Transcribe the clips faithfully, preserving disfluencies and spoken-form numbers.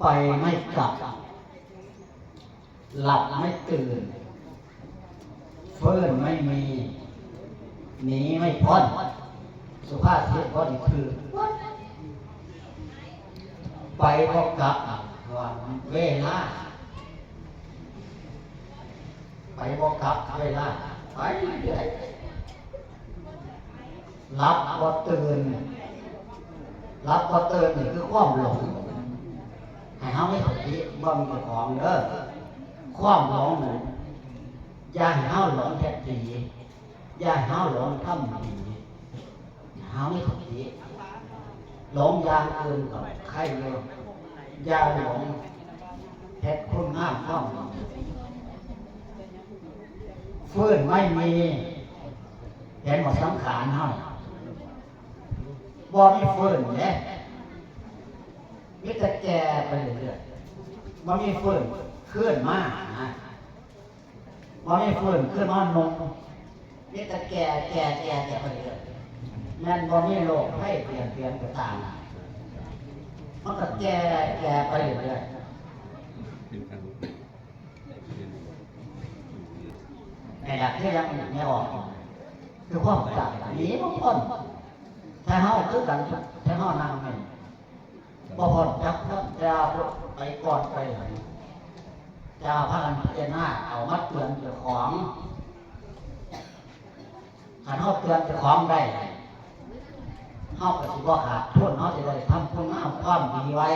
ไปไม่กลับ หลับไม่ตื่น ฟื้นไม่มี หนีไม่พ้น สุภาษิตข้อนี้คือ ไปบ่กลับ ว่าเวลา ไปบ่กลับเวลา ไปเรื่อย หลับบ่ตื่น หลับบ่ตื่นนี่คือความหลง ให้เฮามีสติเบิ่งเจ้าของเด้อ ความหลงนี่ อย่าให้เฮาหลงแท้ดี อย่าให้เฮาหลงทำดี เฮามีสติ หลงอย่างอื่นก็ไคร่อยู่ อย่าหลงเฮ็ดคุณงามความดี ฟื้นไม่มี เห็นบ่ สังขารเฮา บ่มีฟื้นเด้ มีแต่แก่ไปเรื่อยๆ บ่มีฟื้นคืนมานะ บ่มีฟื้นคืนมาหนุ่ม มีแต่แก่ แก่ แก่ แก่ไปเรื่อยๆ แม่นบ่มีโรคภัยเบียดเบียนก็ตาม มันก็แก่ แก่ไปเรื่อยๆ นี่แหละคือยังไม่ออก คือความตายหนีบ่พ้น ถ้าเฮาคือกัน ถ้าเฮานั่งนี่ บ่พ้นจักคน แต่ว่าไปก่อนไปหลัง แต่ว่าพากันพิจารณาเอามาเตือนเจ้าของ คันเฮาเตือนเจ้าของได้ เฮาก็สิบ่ขาดทุน เฮาสิได้ทำคุณงามความดีไว้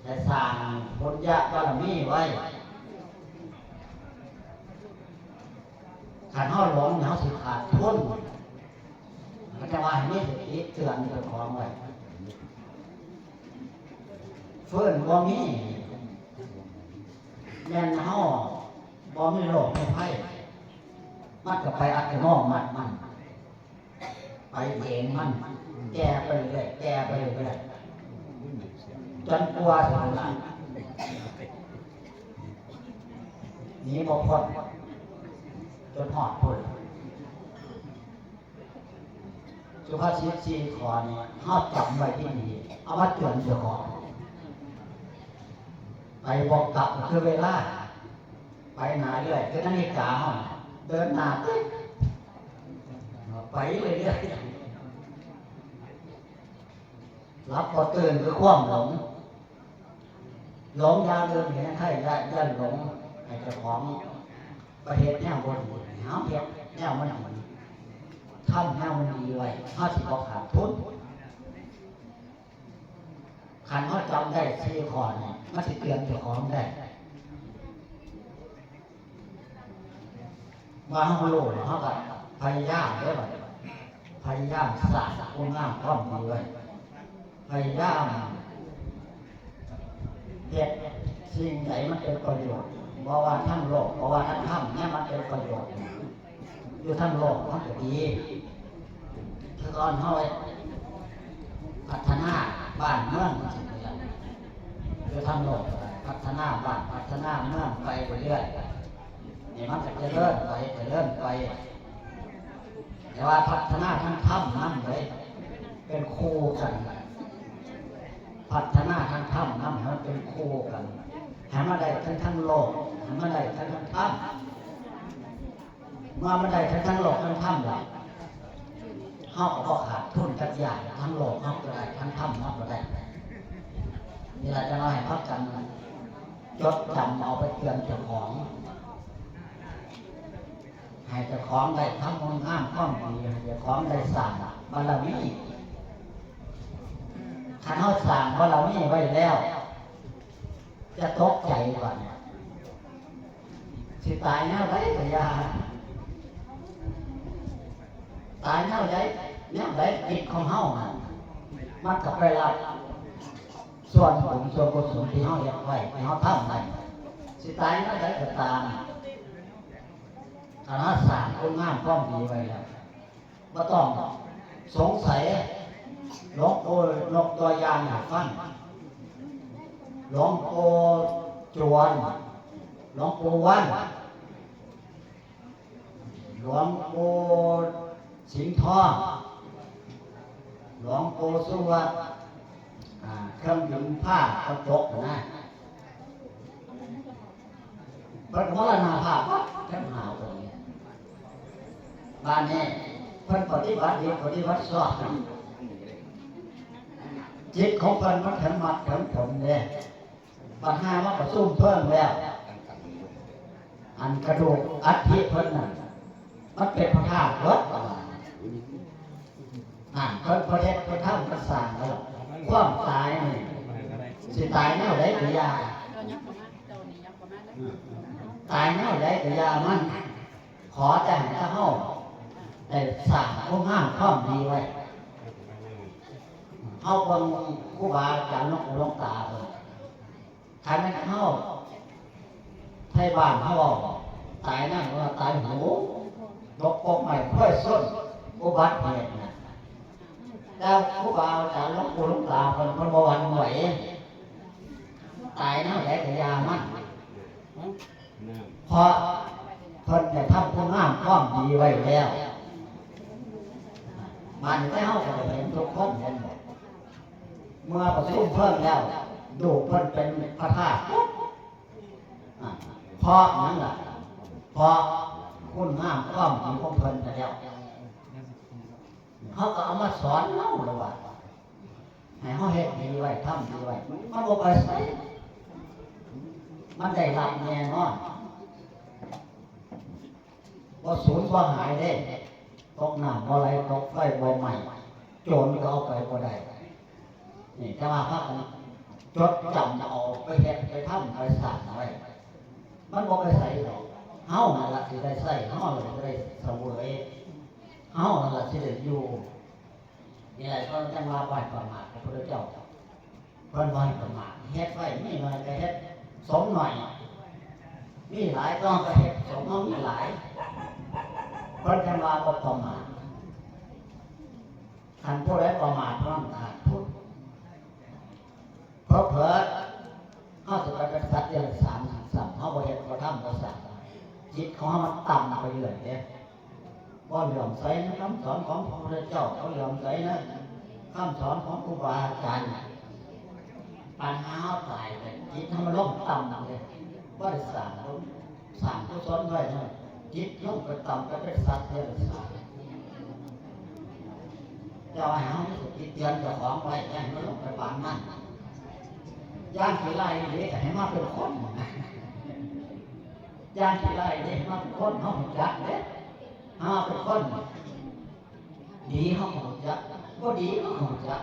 ได้สร้างบุญญาบารมีไว้ คันเฮาหลงนี่ เฮาสิขาดทุน ก็จะว่าให้มีสติเตือนเจ้าของไว้ ฟื้นบ่มี แม่นเฮาบ่มีโรคมีภัย มันก็ไปอัตโนมัติมัน ไปเองมัน แก่ไปเรื่อย แก่ไปเรื่อย จนกว่าสิหลาย หนีบ่พ้น จนฮอดพุ้น สุภาษิตสี่ข้อนี้ เฮาจำไว้ดีๆ เอามาเตือนเจ้าของ ไปบ่กลับคือเวลา ไปหน้าเรื่อย คือนาฬิกาเฮาน่ะ เดินหน้าตึ๊ด ไปเรื่อยๆ หลับบ่ตื่นคือความหลง หลงอย่างอื่นเห็นไข้ อย่า อย่าหลง ให้เจ้าของไปเฮ็ดแนวบ่ดี ให้เฮาเฮ็ดแนวมันดี ทำแนวมันดีไว้ เฮาสิบ่ขาดทุน คันเฮาจำได้สี่ข้อนี่ มันสิเตือนเจ้าของได้ ว่าเฮารู้แล้ว เฮาก็พยายามเด้อบัดนี้ พยายามสร้างคุณงามความดีไว้ พยายามเฮ็ดสิ่งใดมันเป็นประโยชน์ บ่ว่าทางโลก บ่ว่าทางธรรมเนี่ย มันเป็นประโยชน์ อยู่ทางโลกมันก็ดี คือก่อนเฮาพัฒนาบ้านเมืองจังซี้ อยู่ทางโลกพัฒนาบ้าน พัฒนาเมืองไปเรื่อยๆ นี่มันก็เจริญไป เจริญไป แต่ว่าพัฒนาทางธรรมนำเด้ เป็นคู่กัน พัฒนาทางธรรมนำ ให้มันเป็นคู่กัน ให้มันได้ทั้งทางโลก ให้มันได้ทั้งทางธรรม เมื่อมันได้ทั้งทางโลกทั้งธรรมแล้ว เฮาก็บ่ขาดทุนจักอย่าง ทั้งโลกเฮาก็ได้ ทั้งธรรมเฮาก็ได้ นี่ล่ะ จั่งว่าให้พากันจดจำเอาไปเตือนเจ้าของ ให้เจ้าของได้ทำคุณงามความดี ให้เจ้าของได้สร้างบารมี คันเฮาสร้างบารมีไว้แล้ว จะตกใจบัดนี้ สิตายแนวใดก็อย่า ตายแนวใด แนวใด จิตของเฮาหั่น มันก็ไปรับส่วนบุญส่วนกุศลที่เฮาเฮ็ดไว้ ที่เฮาทำไว้ สิตายแนวใดก็ตาม ถ้าเฮาสร้างคุณงามความดีไว้แล้ว บ่ต้องสงสัย หลวงปู่ยกตัวอย่างให้ฟัง หลวงปู่จวน หลวงปู่วัน หลวงปู่สิงห์ทอง หลวงปู่สุวัต อ่า เครื่องบินพาก็ตกนะ เพิ่นก็มรณภาพปั๊บ ทั้งห้าองค์ บาดนี้เพิ่นปฏิบัติดีปฏิบัติชอบ จิตของเพิ่นมันถึงมรรคถึงผลเด้ บัดห่ามาประชุมเพลิงแล้ว อันกระดูกอัฐิเพิ่นนั่น มันเป็นพระธาตุเบิด นั่นเพิ่น เพิ่นเฮ็ด เพิ่นทำ เพิ่นสร้างแล้ว ความตายนี่ สิตายแนวใดก็อย่า ตายแนวใดก็อย่ามัน ขอแต่ให้เฮาได้สร้างคุณงามความดีไว้ เฮาเบิ่งครูบาอาจารย์หลวงปู่หลวงตาเพิ่น คันแม่นเฮา ไทบ้านเฮาเว้า ตายนั่นว่าตายโหง ตกกกไม้ควายส้น อุบัติเหตุน่ะ แต่ครูบาอาจารย์หลวงปู่หลวงตาเพิ่น เพิ่นบ่หวั่นไหว ตายแนวใดก็อย่ามัน เพราะเพิ่นได้ทำคุณงามความดีไว้แล้ว บาดนี้เฮาก็ได้เห็นทุกคนเห็นหมด เมื่อประชุมเพลิงแล้ว ดูเพิ่นเป็นพระธาตุปุ๊บ อ่า เพราะหยังล่ะ เพราะคุณงามความดีของเพิ่นไปแล้ว เฮาก็เอามาสอนเฮาแล้วว่า ให้เฮาเฮ็ดดีไว้ ทำดีไว้ มันบ่ไปไส มันได้รับแน่นอน บ่สูญบ่หายเด้ ตกน้ำบ่ไหล ตกไฟบ่ไหม้ โจรก็เอาไปบ่ได้ นี่ แต่ว่าพากันจดจำเอาไปเฮ็ดไปทำไปสร้างไว้ มันบ่ไปไสดอก เฮานั่นล่ะสิได้ใช้ เฮานั่นล่ะสิได้เสวย เฮานั่นล่ะสิได้อยู่ นี่แหละเพิ่นจั่งว่าบ่ให้ประมาทพระพุทธเจ้า เพิ่นบ่ให้ประมาท เฮ็ดไว้ มีน้อยก็เฮ็ดสมน้อย มีหลายก็เฮ็ดสมเฮามีหลาย เพิ่นจั่งว่าบ่ประมาท คันผู้ใดประมาท เท่านั้นขาดทุน เผลอๆ เฮาสิไปเป็นสัตว์เดรัจฉานซ้ำ เฮาบ่เฮ็ด บ่ทำ บ่สร้าง จิตของเฮามันต่ำไปเรื่อยเด้ บ่เหลื่อมใสในคำสอนของพระพุทธเจ้า บ่เหลื่อมใสในคำสอนของครูบาอาจารย์ ปานหาเฮาตายไป จิตเฮามันลงต่ำเลย บ่ได้สร้างบุญสร้างกุศลไว้นะ จิตลงไปต่ำ ไปเป็นสัตว์เดรัจฉาน แต่ว่าให้เฮามีสติเตือนเจ้าของไว้ อย่าให้มันลงไปปานนั้น ย่านขี้ร้ายอีหลีก็ให้มาเป็นคน ย่านขี้ร้ายอีหลีให้มาเป็นคน เฮารู้จักเด้ เฮาเป็นคน ดีเฮาก็รู้จัก บ่ดีเฮาก็รู้จัก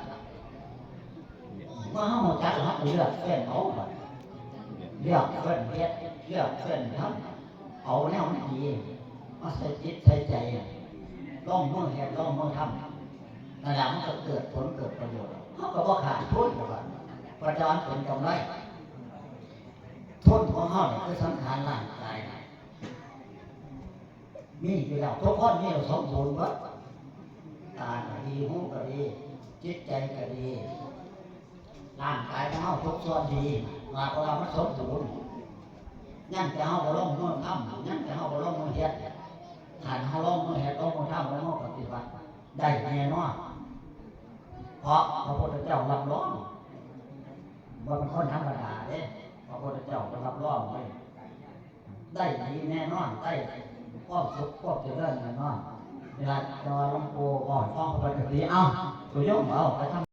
เมื่อเฮารู้จักแล้ว เฮาก็เลือกเฟ้นเอาบัด เลือกเฟ้นเฮ็ด เลือกเฟ้นทำ เอาแนวมันดี มาใส่จิตใส่ใจ ลงมือเฮ็ด ลงมือทำ นั่นแหละมันก็เกิดผลเกิดประโยชน์ เฮาก็บ่ขาดทุนดอกบัด ปัจจุบันเป็นกำไร ทุนของเฮานี่คือสังขารร่างกาย มีอยู่แล้ว ทุกคนมีอยู่สมบูรณ์เบิด ตาก็ดี หูก็ดี จิตใจก็ดี ร่างกายของเฮาทุกส่วนดี ว่าเพราะว่ามันสมบูรณ์ ยังแต่เฮาบ่ลงมือทำ ยังแต่เฮาบ่ลงมือเฮ็ด คันเฮาลงมือเฮ็ด ลงมือทำ ลงมือปฏิบัติ ได้แน่นอน เพราะพระพุทธเจ้ารับรอง บ่เป็นคนธรรมดาเด้ พระพุทธเจ้าก็รับรองไว้ ได้ดีแน่นอน ได้ความสุขความเจริญแน่นอน นี่ล่ะ แต่ว่าหลวงปู่บอกให้ฟังปกติ เอ้า ตัวโยมเอาไปทำ